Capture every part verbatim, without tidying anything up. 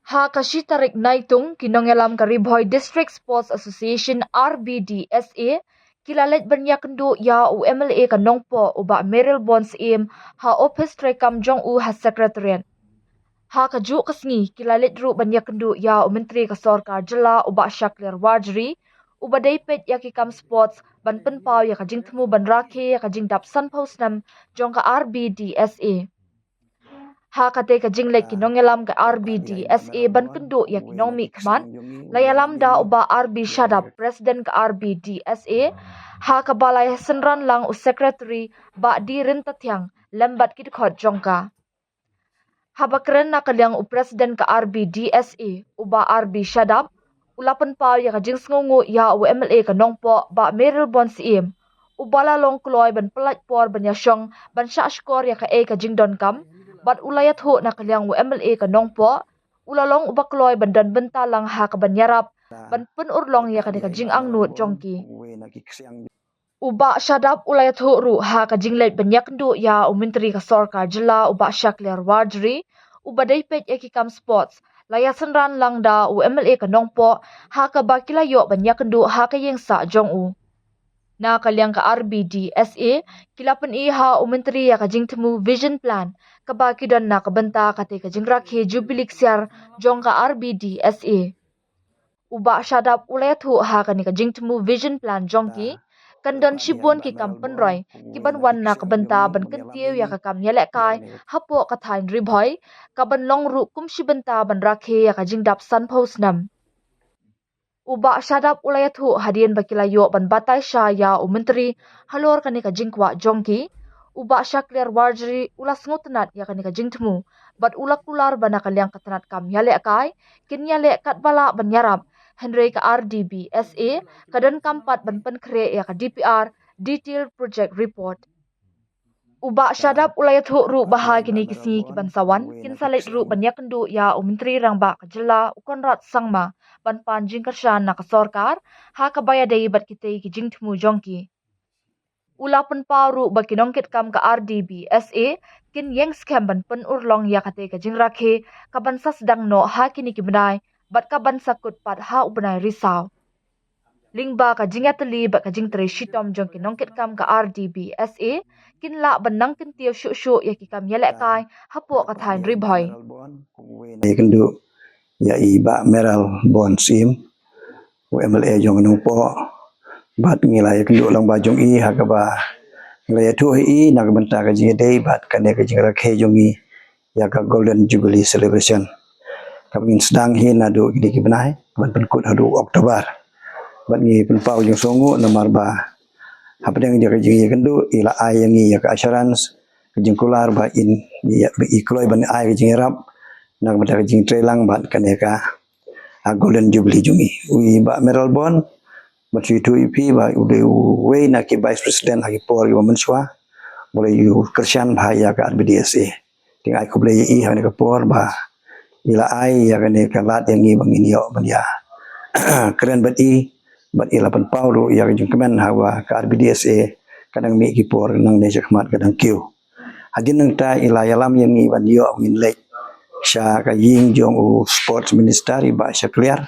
Ha ka shi tarik Naitung, ki nongïalam ka Ri Bhoi District Sports Association, R B D S A, ki la leit ban ïakynduh ïa u M L A ka Nongpoh, u Bah Mayralborn Syiem, ha ophis treikam jong u ha Secretariat. Ha kajuh ka sngi, ki la leit ruh ban ïakynduh ïa u Myntri ka Sorkar Jylla, u Bah Shakliar Warjri, uba dei peit ïa ki kam sports, ban pynpaw ïa ka jingthmu ban rakhe ïa ka jingdap sanphew snem jong ka R B D S A. Ha kata ka jingleit, ki nongïalam ka R B D S A ban kynduh ïa ki nongmihkhmat, la ïalam da u Bah R B Shadap, President ka R B D S A, ha kaba la ïasynran lang u Secretary, Bah D Ryntathiang, lem bad ki dkhot jong ka. Haba kren na ka liang u President ka R B D S A, u Bah R B Shadap, u la pynpaw ïa ka jingsngewnguh ïa u M L A ka Nongpoh, Bah Mayralborn Syiem, uba la long kloi ban pyllait por ban ïashong ban shahshkor ïa kaei ka jingdonkam, bad u la ïathuh na ka liang u M L A ka Nongpoh, u la long uba kloi ban don bynta lang ha kaban ïarap ban pynurlong ïa kane ka jingangnud jong ki. U Bah Shadap u la ïathuh ruh ha ka jingleit ban ïakynduh ïa u Myntri ka Sorkar Jylla, u Bah Shakliar Warjri, uba dei peit ïa ki kam sports, la ïasynran lang da u M L A ka Nongpoh, ha kaba ki la ïoh ban ïakynduh ha ka ïingsah jong u. Na ka liang ka R B D S A, ki la pyni ha u Myntri ïa ka jingthmu Vision Plan, kaba ki don na ka bynta kata ka jingrakhe Jubilee Ksiar jong ka R B D S A. U Bah Shadap u la ïathuh ha kane ka jingthmu Vision Plan jong ki, kan don shibun ki kam pynroi, ki ban wan na ka bynta ban kyntiew ïa ka kam ïalehkai hapoh ka thaiñ Ri Bhoi, kaban long ruh kum shi bynta ban rakhe ïa ka jingdap sanphew snem. U Bah Shadap u la ïathuh hadien ba ki la ïoh ban batai sha ïa u Myntri halor kane ka jingkwah jong ki, u Bah Shakliar Warjri u la sngewtynnat ïa kane ka jingthmu, bad u la kular ba na ka liang ka tnat kam ïalehkai, kin ïaleh katba lah ban ïarap, hynrei ka R D B S A ka donkam pat ban pynkhreh ïa ka D P R, Detailed Project Report. U Bah Shadap u la ïathuh ruh ba ha kine ki sngi ki ban sa wan, kin sa leit ruh ban ïakynduh ïa u Myntri Rangbah ka Jylla, u Conrad Sangma, ban pan jingkyrshan na ka sorkar ha kaba ïadei bad kitei ki jingthmu jong ki. U la pynpaw ruh ba ki nongkitkam ka R D B S A kin ïeng skhem ban pynurlong ïa katei ka jingrakhe kaban sa sdang noh ha kine ki bnai, bad kaban sa kut pat ha u bnai Risaw. Lyngba ka jingïatylli bad ka jingtrei shitom jong ki nongkitkam ka R D B S A, kin lah ban nang kyntiew shuh shuh ïa ki kam ïalehkai hapoh ka thaiñ Ri Bhoi. Ïakynduh ïa i Bah Mayralborn Syiem, u M L A jong Nongpoh, bad ngi la ïakynduh lang bad jong i ha kaba ngi la ïathuh ïa i na ka bynta ka jingïadei bad kane ka jingrakhe jong i ïa ka Golden Jubilee Celebration, kaba ngin sdang hi naduh kine ki bnai ban pynkut haduh October. Bad ngi pynpaw jingsngewnguh namar ba hapdeng jong ka jingïakynduh i la ai ïa ngi ïa ka assurance, ka jingkular ba in, i kloi ban ai ka jingïarap na ka bynta ka jingtrei lang bad kane ka, a, Golden Jubilee jong i. U i Bah Mayralborn, ban shu ïathuh ïa phi ba u dei uwei na ki Vice President ha ki por kiba mynshuwa, u la ïoh kyrshan bha ïa ka R B D S A. Te nga ai khublei ïa i ha kane ka por ba i la ai ïa kane ka lad ïa ngi ba ngin ïoh ban ïa kren bad i, bad i la pynpaw ruh ïa ka jingkmen ha kaba ka R B D S A ka dang mih ki por nangne shakhmat ka dang kiew. Hadien nangta i la ïalam ïa ngi ban ïoh ngin leit sha ka ïing jong u Sports Minister i Bah Shakliar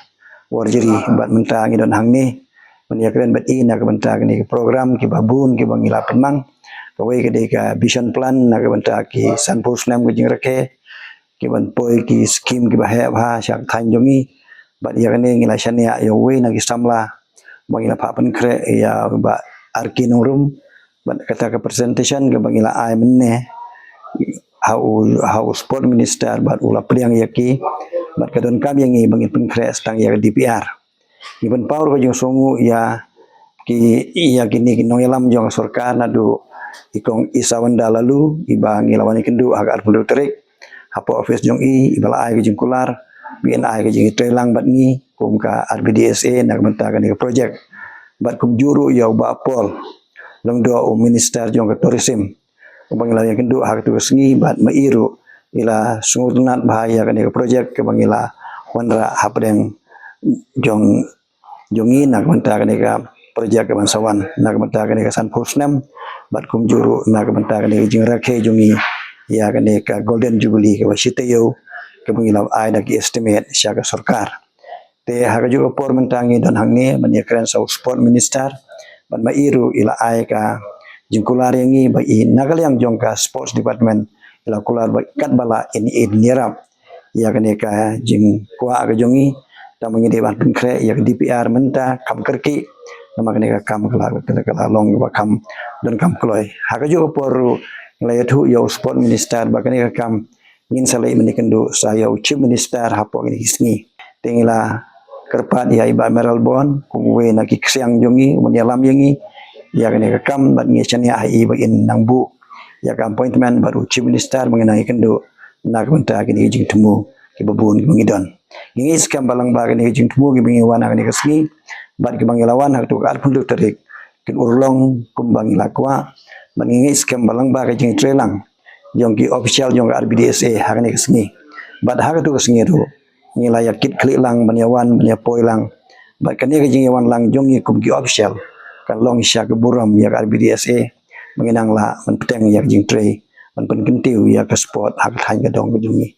Warjri, bad mynta ngi don hangne ban ïakren bad i na ka bynta kine ki program kiba bun kiba ngi la pynmang. Kawei ka dei ka vision plan na ka bynta ki sanphew snem ka jingrakhe, kiban poi ki skim kiba heh bha sha ka thaiñ jong ngi. Bad ïa kane ngi la shaniah ïa uwei na ki samla ba ngi la phah pynkhreh, ïa Bah R K Nongrum, bad kata ka presentation kaba ngi la ai mynne ha u, ha u Sport Minister, bad u la pdiang ïa ki, bad ka donkam ïa ngi ba ngin pynkhreh tang ïa ka D P R. Ngi pynpaw ruh ka jingsngewnguh ïa ki, ïa kine ki nongïalam jong ka sorkar, naduh i Kong Isawanda Laloo, iba ngi la wan ïakynduh ha ka arphew tarik hapoh office jong i, iba la ai ka jingkular ba in ai ka jingïatreilang bad ngi kum ka R B D S A na ka bynta kane ka project. Bad kumjuh ruh ïa u Bah Paul Lyngdoh, u Minister jong ka Tourism, uba ngi la ïakynduh ha katei ka sngi, bad ma i ruh i la sngewtynnat bha ïa kane ka project kaba ngi la wanrah hapdeng jong, jong ngi na ka bynta kane ka project kaban sa wan na ka bynta kane ka sanphew snem, bad kumjuh ruh na ka bynta kane ka jingrakhe jong ngi ïa kane ka Golden Jubilee kaba shi taïew kaba ngi la ai da ki estimate sha ka sorkar. Te ha kajuh ka por mynta ngi don hangne ban ïakren sa u sport minister, bad ma i ruh i la ai ka jingkular ïa ngi ba i na ka liang jong ka sports department i la kular ba katba lah in, in ïarap ïa kane ka jingkwah ka jong ngi. Tang ba ngi dei ban pynkhreh ïa ka D P R mynta kam kyrkieh, namar kane ka kam ka la, ka la, ka la long ba kam don kam kloi. Ha kajuh ka por ruh ngi la ïathuh ïa u sport minister ba kane ka kam ngin sa leit ban ïakynduh sa ïa u chief minister hapoh kine ki sngi. Te ngi la kyrpad ïa i Bah Mayralborn kum uwei na ki ksiang jong ngi, uban ïalam ïa ngi ïa kane ka kam, bad ngi shaniah ha i ba in nang buh ïa ka appointment bad u chief minister ba ngin nang ïakynduh na ka bynta kine ki jingthmu kiba bun kiba ngi don. Ngi ngeit skhem ba lyngba kine ki jingthmu kiba ngi wan ha kane ka sngi bad kiba ngi la wan ha kato ka arphew hynriew tarik kin urlong kumba ngi la kwah. Bad ngi ngeit skhem ba lyngba ka jingtrei lang jong ki official jong ka R B D S A ha kane ka sngi bad ha kato ka sngi ruh ngi la ïa kit khlieh lang ban ïa wan ban ïa poi lang. Bad kane ka jingïawan lang jong ngi kum ki official kan long sha ka burom ïa ka R B D S A ba ngi nang lah ban bteng ïa ka jingtrei ban pynkyntiew ïa ka sport ha ka thaiñ ka dong ka jong ngi.